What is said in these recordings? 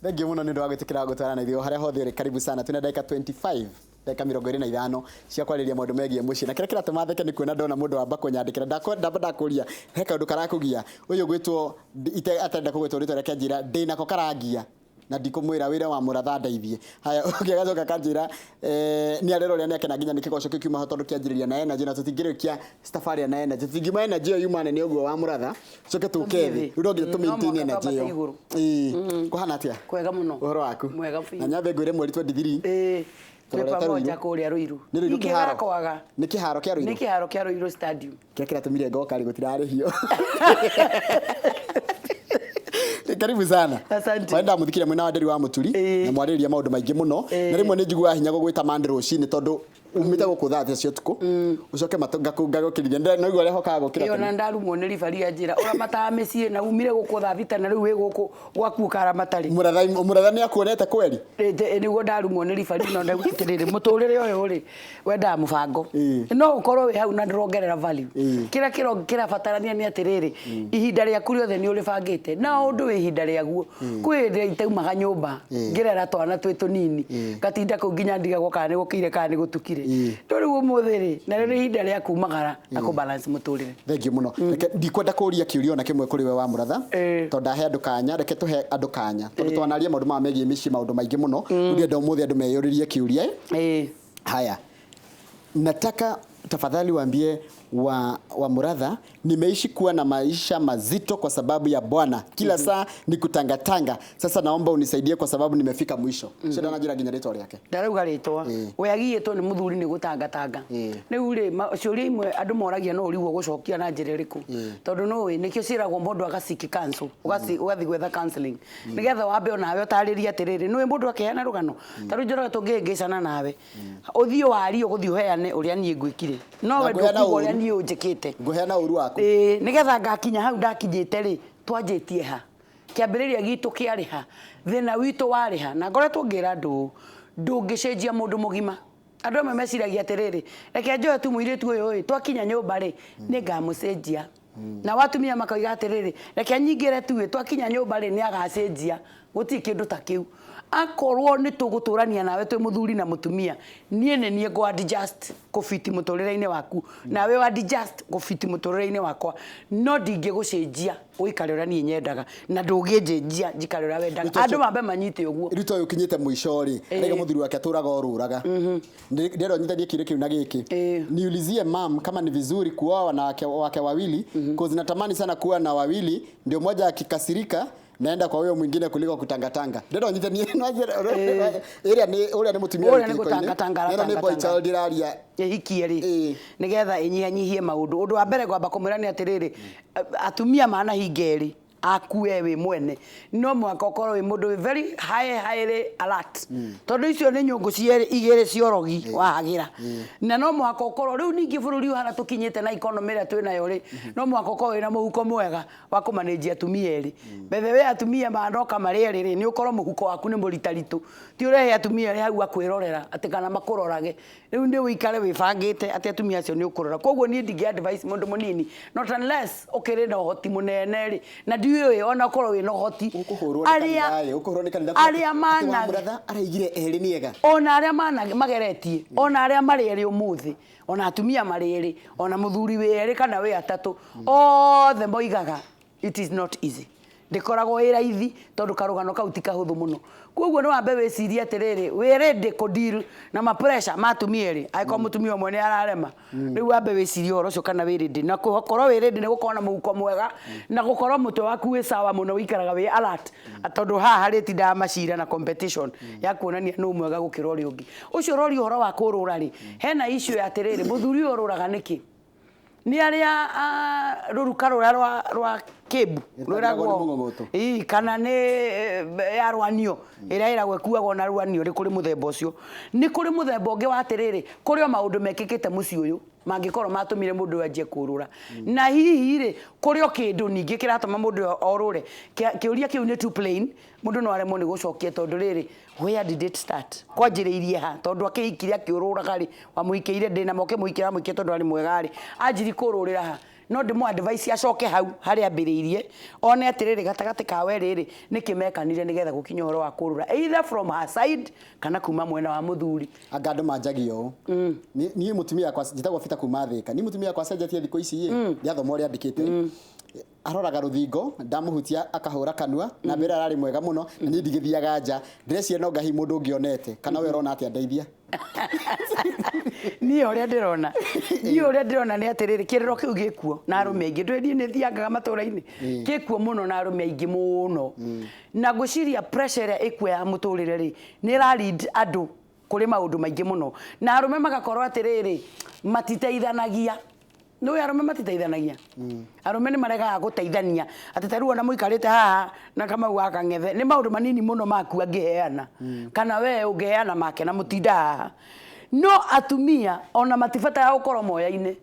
Thengiũ mũno nĩ ũndũ wa gwĩtĩkĩra gũtwarana na ithuĩ o harĩa hothe ũrĩ. Karibu sana. Twĩna ndagĩka 25, ndagĩka 25 cia kwarĩrĩria maũndũ megiĩ mũciĩ. Na kĩrĩa kĩratũma theke nĩ kuona ndona mũndũ wamba kũnyandĩkĩra. Ndamba ndakũria he kaũndũ karakũgia. Ũyũ ũgwĩtwo atarenda kũgwetwo rĩtwa rĩake anjĩra ndĩnako karangia na ndikũmwĩra wĩre wa mũratha ndeithie. Haya, ũngĩ agacoka akanjĩra nĩ arera ũrĩa nĩ akena nginya nĩ kĩgoco kĩu kiuma ho tondũ kĩanjĩrĩria na energy na tũtingĩrĩkia tabarĩra na energy. Tũtingiuma energy ĩyo yuma nene ũguo wa mũratha coke tũke thĩ. Rĩu no nginya No tũ maintain mũhaka energy twambate ĩyo. igũrũ. Ĩĩ. Kũhana atĩa? Kwega mũno. Ũhoro waku? Mwega biũ. Na nyambe ngwĩre mweri 23 Ĩĩ. Twĩ Tũrorete pamoja Ruiru. kũrĩa Ruiru. Nĩ Ruiru kĩharo? Ingĩgakwaga. Nĩ kĩharo kĩa Nĩ Ruiru? kĩharo kĩa Ruiru Stadium. Kĩrĩa kĩratũmire ngoka rĩ gũtirarĩhio. Karibu sana. Asante. Mwari ndamuthikire mwena wa Nderi wa Mũturi na mwarĩrĩria maũndũ maingĩ mũno. Na rĩmwe nĩ njiguaga hinya gũgwĩta Monday rũcinĩ tondũ umĩte gũkũ thaa cia ũtukũ ũcoke ngagũkĩrithia. No igua ũrĩa hokaga gũkĩra Ĩyo na tene. ndarumwo nĩ ribari anjĩra ũramataga mĩciĩ na umire gũkũ thaa thita na rĩu wĩ gũkũ gwaku ũkaramata rĩ. Mũratha nĩ akuonete kweri? Nĩguo ndarumwo nĩ ribari no ndauga atĩrĩrĩ mũtũrĩre ũyũ rĩ wendaga mũbango. No ũkorwo wĩ hau na ndũrongerera value. Kĩrĩa kĩrabatarania nĩ atĩrĩrĩ ihinda rĩaku rĩothe nĩ ũrĩbangĩte na o ũndũ wĩ ihinda rĩaguo. Kwĩ hĩndĩ itaumaga nyũmba ngĩrera twana twĩ tũnini ngatinda kũu nginya ndigagwo kana nĩ gũkĩire kana nĩ gũtukire. No rĩu ũmũthĩ rĩ narĩo nĩ ihinda rĩa kumagara na kũ balance mũtũrĩre. Thengiũ mũno. Reke ndikwenda kũria kĩũria ona kĩmwe kũrĩ we wa mũratha tondũ ndahe andũ kanya, reke tũhe andũ kanya tondũ twanaria maũndũ maya megiĩ mĩciĩ maũndũ maingĩ mũno. Rĩu ndĩrenda ũmũthĩ andũ meyũrĩrie kĩũria. Haya, nataka tafadhali waambie wa Muratha, nimeishi kuwa na maisha mazito kwa sababu ya bwana kila saa ni kutangatanga. Sasa naomba unisaidie kwa sababu nimefika mwisho. Ũcio ndananjĩra nginya rĩtwa rĩake. Ndarauga rĩtwa. We agiyĩtwo nĩ mũthuri nĩ gũtangatanga. Rĩu rĩ ciũria imwe andũ moragia no ũrigwo gũcokia na njĩra ĩrĩkũ. Tondũ nũĩ nĩkĩo ciĩragwo mũndũ aga seek counsel, ũgathiĩ gwetha counseling. Nĩgetha wambe onawe ũtarĩrie atĩrĩrĩ, nĩũĩ mũndũ akĩheana rũgano ta rĩu Njoroge tũngĩhĩngĩcana nawe ũthiĩ warie ũgũthiĩ ũheane ũrĩa niĩ ngwĩkire no we Na ngũheana ndũkuga ũrĩa ũru. niĩ ũnjĩkĩte. Ngũheana ũru waku. Ĩĩ, nĩgetha ngakinya hau ndakinyĩte rĩ, twanjĩtie ha? Kĩambĩrĩria gitũ kĩarĩ ha? Thĩna witũ warĩ ha? Na ngoretwo ngĩra andũ ũũ, ndũngĩcenjia mũndũ mũgima. Andũ amwe meciragia atĩrĩrĩ, reke njoe tu mũirĩtu ũyũ ĩ, twakinya nyũmba rĩ, nĩ ngamũcenjia. Nao atumia makoiga atĩrĩrĩ, reke nyingĩre tu ĩ, twakinya nyũmba rĩ, nĩ agacenjia. Gũtirĩ kĩndũ ta kĩu. Akorwo nĩ tũgũtũrania nawe twĩ mũthuri na mũtumia, niĩ nĩ niĩ ngũ adjust kũbiti mũtũrĩre-inĩ waku, nawe ũ adjust kũbiti mũtũrĩre-inĩ wakwa, no ndingĩgũcenjia ũikare ũrĩa niĩ nyendaga, na ndũngĩnjenjia njikare ũrĩa wendaga. Andũ mambe manyite ũguo. Rĩu ta ũyũ ũkinyĩte mũico rĩ, arauga mũthuri wake atũraga orũraga. Ndĩrenda ũnyitithanie kĩũria kĩu na gĩkĩ. Niulizie mam kama ni vizuri kuoa wanawake wake wawili, cause natamani sana kuwa na wawili, ndio mmoja akikasirika naenda kwa huyo mwingine kuliko kutangatanga. Ndĩrenda ũnyitithanie ĩrĩa nĩ ũrĩa nĩ mũtumia Ũrĩa wĩ nĩ kĩhiko-inĩ, gũtangatanga na ĩno nĩ boy aratangatanga. child ĩraria. Ĩhikie rĩ, Ĩĩ. nĩgetha ĩnyihanyihie maũndũ. Ũndũ wa mbere ngwamba kũmwĩra nĩ atĩrĩrĩ, atumia manahinga erĩ aku we wĩ mwene no mũhaka ũkorwo wĩ mũndũ wĩ very high, highly alert tondũ icio nĩ nyũngũ cierĩ igĩrĩ cia ũrogi wahagĩra na no mũhaka ũkorwo rĩu ningĩ bũrũri ũyũ harĩa tũkinyĩte na economy ĩrĩa twĩ nayo rĩ no mũhaka ũkorwo wĩna mũhuko mwega wa kũmanĩnjia atumia erĩ. By the way atumia manoka marĩ erĩ rĩ nĩ ũkorwo mũhuko waku nĩ mũritaritũ ti ũrehe atumia erĩ hau akwĩrorera atĩ kana makũrorage. Rĩu nĩ ũikare wĩbangĩte atĩ atumia acio nĩ ũkũrora. Koguo niĩ ndingĩ advise mũndũ mũnini not unless ũkĩrĩ na ũhoti mũnene rĩ, na ndiũĩ ona ũkorwo wĩna ũhoti. Ũkũhũrwo nĩ kanitha ĩ, ũkũhũrwo nĩ kanitha Arĩa atĩ mana Wamũratha araigire erĩ nĩ ega. Ona arĩa mana mageretie, ona arĩa marĩ erĩ ũmũthĩ, ona atumia marĩ erĩ, ona mũthuri wĩ erĩ kana wĩ atatũ, othe moigaga it is not easy. Ndĩkoragwo ĩ raithi tondũ karũgano kau ti kahũthũ mũno. Koguo nĩ wambe wĩcirie atĩrĩrĩ, wĩ ready kũ deal na ma pressure ma atumia erĩ, angĩkorwo mũtumia ũmwe nĩ ararema. Rĩu wambe wĩcirie ũhoro ũcio kana wĩ ready. Na gũkorwo wĩ ready nĩ gũkorwo na mũhuko mwega, na gũkorwo mũtwe waku wĩ sawa mũno ũikaraga wĩ alert, tondũ haha harĩtindaga macira na competition ya kuonania nũ mwega gũkĩra ũrĩa ũngĩ. Ũcio ũroria ũhoro wa kũrũra rĩ, hena issue ya atĩrĩrĩ, mũthuri ũyũ ũrũraga nĩkĩ? Nĩ arĩa rũruka rũrĩa rwa Kĩmbu Rũtangĩragwo nĩ mũng'ũng'ũtũ. Ii, kana nĩ ya rwanio ĩrĩa ĩragwo ĩkuagwo na rwanio nĩ kũrĩ mũthemba ũcio. Nĩ kũrĩ mũthemba ũngĩ wa atĩrĩrĩ, kũrĩ o maũndũ mekĩkĩte mũciĩ ũyũ mangĩkorwo matũmire mũndũ ũyũ anjie kũrũra. Na hihi rĩ, kũrĩ o kĩndũ ningĩ kĩratũma mũndũ ũyũ orũre. Kĩũria kĩu nĩ too plain, mũndũ no aremwo nĩ gũcokia tondũ rĩrĩ, where did it start? Kwanjĩrĩirie ha? Tondũ akĩhikire akĩũrũraga rĩ, wamũhikĩire ndĩna ma ũkĩmũhikĩra wamũhikire tondũ arĩ mwega rĩ, anjirie kũrũrĩra ha? No ndĩmũ advice acoke hau harĩa ambĩrĩirie, one atĩrĩrĩ, gatagatĩ ka werĩ rĩ, nĩkĩ mekanire nĩgetha gũkinye ũhoro wa kũrũra, either from her side kana kuma mwena wa mũthuri. Anga andũ manjagia ũũ. Niĩ mũtumia wakwa, njĩtagwo Peter kuma Thĩka, niĩ mũtumia wakwa acenjetie thikũ ici ĩ, ndiathoma ũrĩa andĩkĩte. Aroraga rũthingo, ndamũhutia akahũra kanua na mbere ararĩ mwega mũno, na niĩ ndigĩthiaga nja. Ndĩreciria no ngahi mũndũ ũngĩ onete, kana we ũrona atĩa, ndeithia? Niĩ ũrĩa ndĩrona nĩ atĩrĩrĩ, kĩrĩro kĩu gĩkuo na arũme aingĩ. Ndũĩ niĩ nĩ thiangaga matũra-inĩ, gĩkuo mũno na arũme aingĩ mũno, na ngwĩciria pressure ĩrĩa ĩkuo ya mũtũrĩre rĩ, nĩ ĩra lead andũ kũrĩ maũndũ maingĩ mũno, na arũme magakorwo atĩrĩrĩ, matiteithanagia. Nĩũĩ arũme matiteithanagia, arũme nĩ maregaga gũteithania, atĩ ta rĩu ona mũikarĩte haha na Kamau wa Kang'ethe, nĩ maũndũ manini mũno maku angĩheana, kana we ũngĩheana make, na mũtinda haha. No atumia ona matibataraga gũkorwo moya-inĩ,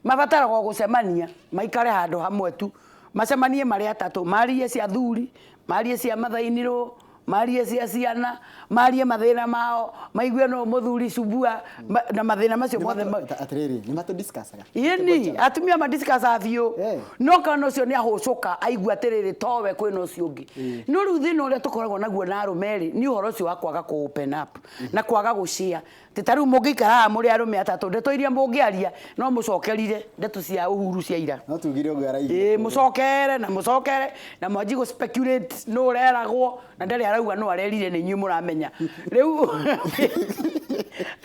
mabataraga o gũcemania, maikare handũ hamwe tu, macemanie marĩ atatũ, marie cia thuri, marie cia mathainirwo, marie cia ciana, marie mathĩna mao, maigue no mũthuri cubua na mathĩna macio mothe. Atĩrĩrĩ, nĩ matũ discussaga? Ĩni, atumia madiscussaga biũ. No kana ũcio nĩ ahũcũka, aigua atĩrĩrĩ, towe kwĩna ũcio ũngĩ. No rĩu thĩna ũrĩa tũkoragwo naguo na arũme rĩ, nĩ ũhoro ũcio wa kwaga kũ open up na kwaga gũshare. Atĩ ta rĩu mũngĩikara haha mũrĩ arũme atatũ, ndeto iria mũngĩaria no mũcokerire ndeto cia Uhuru cia ira. No tugire ũguo araigire. Ĩĩ, mũcokere na mũcokere na mwanji gũ speculate nũ ũreragwo na ndarĩ arauga nũ arerire, nĩ inyuĩ mũramenya. Rĩu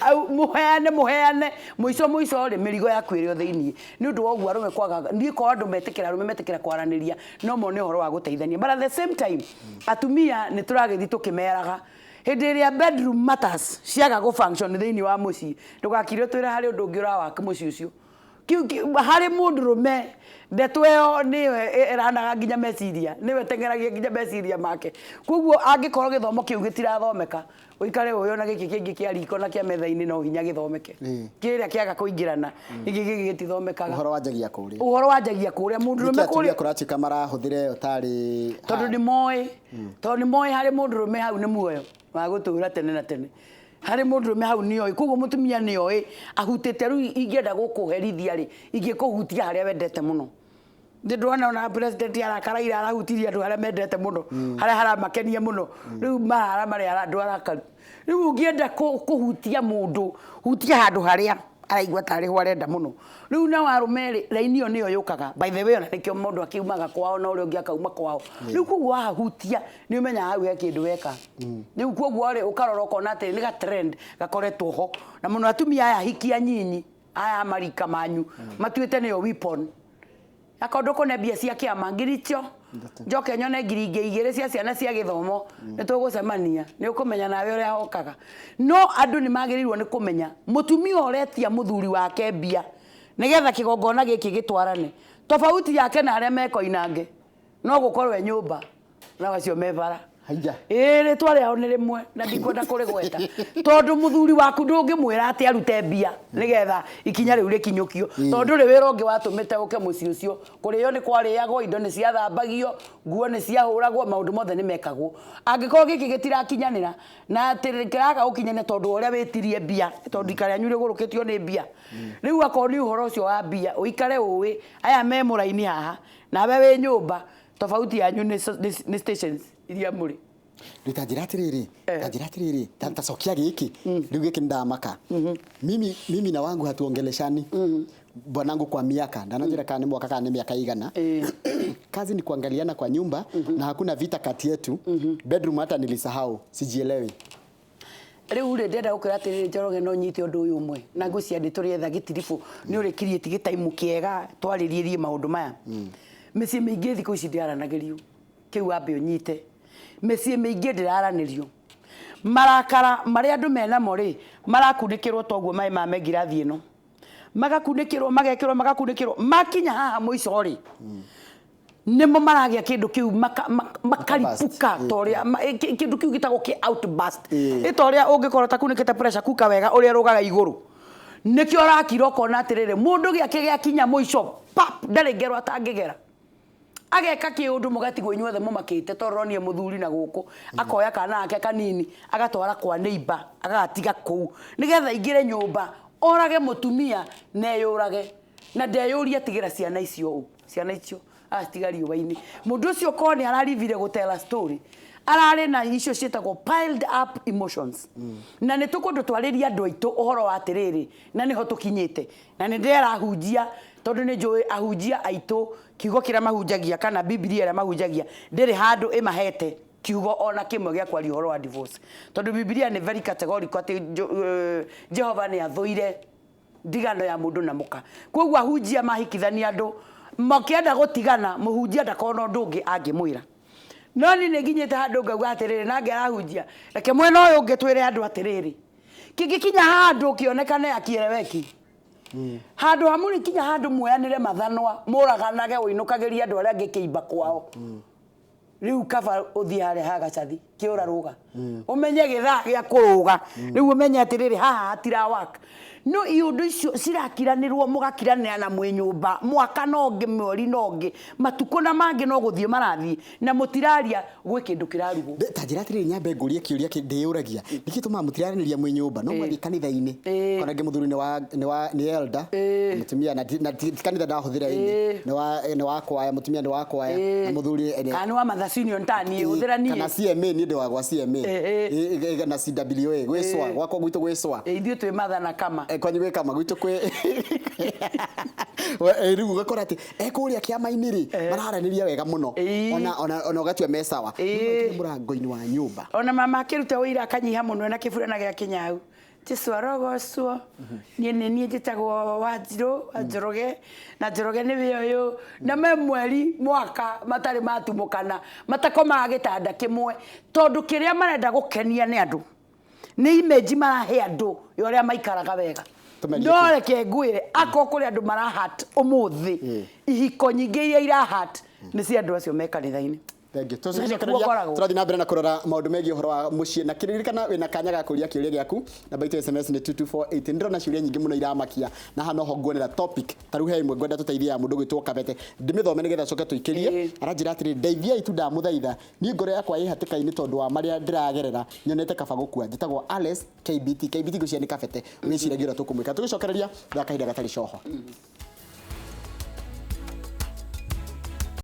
au mũheane mũheane, mũico mũico rĩ, mĩrigo yaku ĩrĩ o thĩiniĩ. Nĩ ũndũ wa ũguo arũme kwaga, niĩ korwo andũ metĩkĩra, arũme metĩkĩra kwaranĩria, no mone ũhoro wa gũteithania. But at the same time, atumia nĩ tũragĩthiĩ tũkĩmeraga, hĩndĩ ĩrĩa bedroom matters ciaga gũ function thĩinĩ wa mũciĩ, ndũgakire ũtwĩre harĩ ũndũ ũngĩ ũrawaka mũciĩ ũcio. Harĩ mũndũrũme, ndeto ĩyo nĩyo ĩranaga nginya meciria, nĩyo ĩteng'eragia nginya meciria make. Koguo angĩkorwo gĩthomo kĩu gĩtirathomeka, ũikare ũĩ ona gĩkĩ kĩngĩ kĩa riko na kĩa metha-inĩ no hinya gĩthomeke. Kĩrĩa kĩaga kũingĩrana, gĩkĩ kĩngĩ gĩtithomekaga. Ũhoro wanjagia kũrĩa. Ũhoro wanjagia kũrĩa mũndũrũme. Nĩkĩ atumia kũrĩa kũratuĩka marahũthĩra ĩyo tarĩ Tondũ nĩ moĩ harĩ mũndũrũme hau nĩ muoyo wa gũtũra tene na tene. Harĩ mũndũrũme hau nĩ oĩ, koguo mũtumia nĩ oĩ ahutĩte. Rĩu ingĩenda gũkũherithia rĩ, ingĩkũhutia harĩa wendete mũno. Ndĩ ndona ona president arakaraire, arahutirie andũ arĩa mendete mũno, harĩa haramakenia mũno. Rĩu marara marĩa andũ arakaru. Rĩu ũngĩenda kũhutia mũndũ, hutia handũ harĩa araigua tarĩ ho arenda mũno. Rĩu nao arũme rĩ, raini ĩyo nĩyo yũkaga, by the way, ona nĩkĩo mũndũ akiumaga kwao na ũrĩa ũngĩ akauma kwao. Rĩu koguo wahahutia, nĩ ũmenyaga hau he kĩndũ weka. Rĩu koguo rĩ, ũkarora ũkona atĩ nĩ ga trend gakoretwo ho, na mũno atumia aya hikia nyinyi aya marika manyu matuĩte nĩyo weapon. Akorwo ndũkũne mbia cia kĩama ngiri icio, njoke nyone ngiri ingĩ igĩrĩ cia ciana cia gĩthomo, nĩ tũgũcemania, nĩ ũkũmenya nawe ũrĩa hokaga. No andũ nĩ magĩrĩirwo nĩ kũmenya, mũtumia ũretia mũthuri wake mbia nĩgetha kĩgongona gĩkĩ gĩtwarane, tofauti yake na arĩa mekoinange no gũkorwo e nyũmba na acio me bara. Haija. Ĩĩ, rĩtwa rĩao nĩ rĩmwe na ndikwenda kũrĩgweta, tondũ mũthuri waku ndũngĩmwĩra atĩ arute mbia nĩgetha ikinya rĩu rĩkinyũkio, tondũ ndũrĩ wĩra ũngĩ watũmĩte ũke mũciĩ ũcio. Kũrĩo nĩ kwarĩagwo, indo nĩ ciathambagio, nguo nĩ ciahũragwo, maũndũ mothe nĩ mekagwo. Angĩkorwo gĩkĩ gĩtirakinyanĩra na atĩ kĩraga gũkinyanĩra tondũ wa ũrĩa wĩtirie mbia, tondũ ikara rĩanyu rĩgũrũkĩtio nĩ mbia, rĩu akorwo nĩ ũhoro ũcio wa mbia, ũikare ũĩ aya me mũraini haha nawe wĩ nyũmba, tofauti yanyu nĩ stations iria mũrĩ. Rĩu ta njĩra atĩrĩrĩ, ta njĩra atĩrĩrĩ, ta cokia gĩkĩ. Rĩu gĩkĩ nĩndamaka. Mimi na wangu hatuongeleshani, bwanangu, kwa miaka, ndananjĩra kana nĩ mwaka kana nĩ mĩaka igana. Kazi ni kuangaliana kwa nyumba na hakuna vita kati yetu. Bedroom hata nilisahau, sijielewi. Rĩu rĩ, ndĩrenda gũkwĩra atĩrĩrĩ, Njoroge, no nyite ũndũ ũyũ ũmwe na ngwĩciria nĩ tũrĩetha gĩtiribũ, nĩ ũrĩkirie ti gĩtaimu kĩega twarĩrĩrie maũndũ maya. Mĩciĩ mĩingĩ thikũ ici ndĩaranagĩrio. Kĩu wambe ũnyite, mĩciĩ mĩingĩ ndĩraranĩrio. Marakara marĩa andũ menamo rĩ, marakunĩkĩrwo toguo maĩ ma me ngirathi ĩno, magakunĩkĩrwo, magekĩrwo, magakunĩkĩrwo, makinya haha mũico rĩ, nĩmo maragĩa kĩndũ kĩu makaripuka ta ũrĩa kĩndũ kĩu gĩtagwo kĩ outburst. Ĩ ta ũrĩa ũngĩkorwo ũtakunĩkĩte pressure cooker wega, ũrĩa ĩrũgaga igũrũ, nĩkĩo ũrakira ũkona atĩrĩrĩ, mũndũ gĩake gĩakinya mũico, pap, ndarĩ ngero atangĩgera, ageka kĩũndũ mũgatigwo inyuothe mũmakĩte, tondũ ronire mũthuri na gũkũ akoya kana gake kanini, agatwara kwa neighbor, agagatiga kũu nĩgetha aingĩre nyũmba orage mũtumia na eyũrage. Na ndeyũria tigĩra ciana icio ũ, ciana icio acitiga riũa-inĩ. Mũndũ ũcio korwo nĩ ararivire gũtela story, ararĩ na icio ciĩtagwo piled up emotions. Na nĩ tũkũndũ twarĩria andũ aitũ ũhoro wa atĩrĩrĩ, na nĩho tũkinyĩte. Na nĩ ndĩrahunjia tondũ nĩ njũĩ ahunjia aitũ kiugo kĩrĩa mahunjagia kana Bibilia ĩrĩa mahunjagia ndĩrĩ handũ ĩmahete kiugo ona kĩmwe gĩa kwaria ũhoro wa divorce. Tondũ Bibilia nĩ very categorical atĩ Jehova nĩ athũire ndigano ya mũndũ na mũka. Koguo ahunjia mahikithania andũ makĩenda gũtigana, mũhunjia ndakorwo na ũndũ ũngĩ angĩmwĩra. No niĩ nĩ nginyĩte handũ ngauga atĩrĩrĩ, na arahunjia, reke mwena ũyũ ũngĩ twĩre andũ atĩrĩrĩ, kĩngĩkinya handũ kĩonekane akieleweki. Handũ ha mũrĩ kinya handũ muoyanĩre mathanwa, mũraganage ũinũkagĩrie andũ arĩa angĩ kĩimba kwao. Rĩu kaba ũthiĩ harĩa ha gacathi kĩũra rũga, ũmenye gĩthaa gĩa kũrũga, rĩu ũmenye atĩrĩrĩ, haha hatira work. No iũndũ icio cirakiranĩrwo, mũgakiranĩra na mwĩ nyũmba mwaka no ũngĩ, mweri no ũngĩ, matukũ na mangĩ no gũthiĩ marathiĩ na mũtiraria gwĩ kĩndũ kĩrarugwo. Ta njĩra atĩrĩrĩ, nyambe ngũrie kĩũria ndĩyũragia, nĩkĩ tũmaga mũtiraranĩria mwĩ nyũmba no mwathiĩ kanitha-inĩ? Kana rĩngĩ mũthuri nĩ elder, mũtumia na ti kanitha ndahũthĩra ĩngĩ, nĩ wa kwaya, mũtumia nĩ wa kwaya na mũthuri Kana nĩ wa Mothers Union ta niĩ, hũthĩra niĩ. Kana CMA, niĩ ndĩ wa gwa CMA. Na CWA gwĩ cwa gwakwa gwitũ gwĩ cwa. Ithuĩ twĩ matha na kama. Kwanyu gwĩ kama, gwitũ kwĩ rĩu ũgakora atĩ ekũrĩa kĩama-inĩ rĩ, mararanĩria wega mũno, ona ũgatua me sawa. No mũrango-inĩ wa nyũmba. Ona mama akĩruta ũira akanyiha mũno na kĩburana gĩa kĩnyau, Jesu arogocwo, niĩ nĩ niĩ njĩtagwo Wanjirũ wa Njoroge, na Njoroge nĩwe ũyũ, na me mweri mwaka matarĩ matumũkana, matakomaga gĩtanda kĩmwe, tondũ kĩrĩa marenda gũkenia nĩ andũ, nĩ image marahe andũ ya ũrĩa maikaraga wega. Tũmerie. No reke ngwĩre, akorwo kũrĩ andũ marahat ũmũthĩ, ihiko nyingĩ iria irahat nĩ cia andũ acio me kanitha-inĩ. Thank you. Na nĩkuo Tũcokereria ngoragwo. tũrathiĩ na mbere na kũrora maũndũ megiĩ ũhoro wa mũciĩ, na kĩririkana wĩna kanya ga kũria kĩũria gĩaku, namba itũ ya SMS nĩ 22418. Ndĩrona ciũria nyingĩ mũno iramakia, na haha noho nguonera topic. Ta rĩu he ĩmwe ngwenda tũteithie ya mũndũ gwĩtwo Kabete, ndĩmĩthome nĩgetha coke tũikĩrie. Aranjĩra atĩrĩ, ndeithiai tu, ndamũthaitha, niĩ ngoro yakwa ĩ hatĩka-inĩ tondũ wa marĩa ndĩragerera, nyonete kaba gũkua. Njĩtagwo Alex KBT. KBT ngwĩciria nĩ Kabete. Wĩciragia ũrĩa tũkũmwĩka tũgĩcokereria thaka kahinda gatarĩ coho.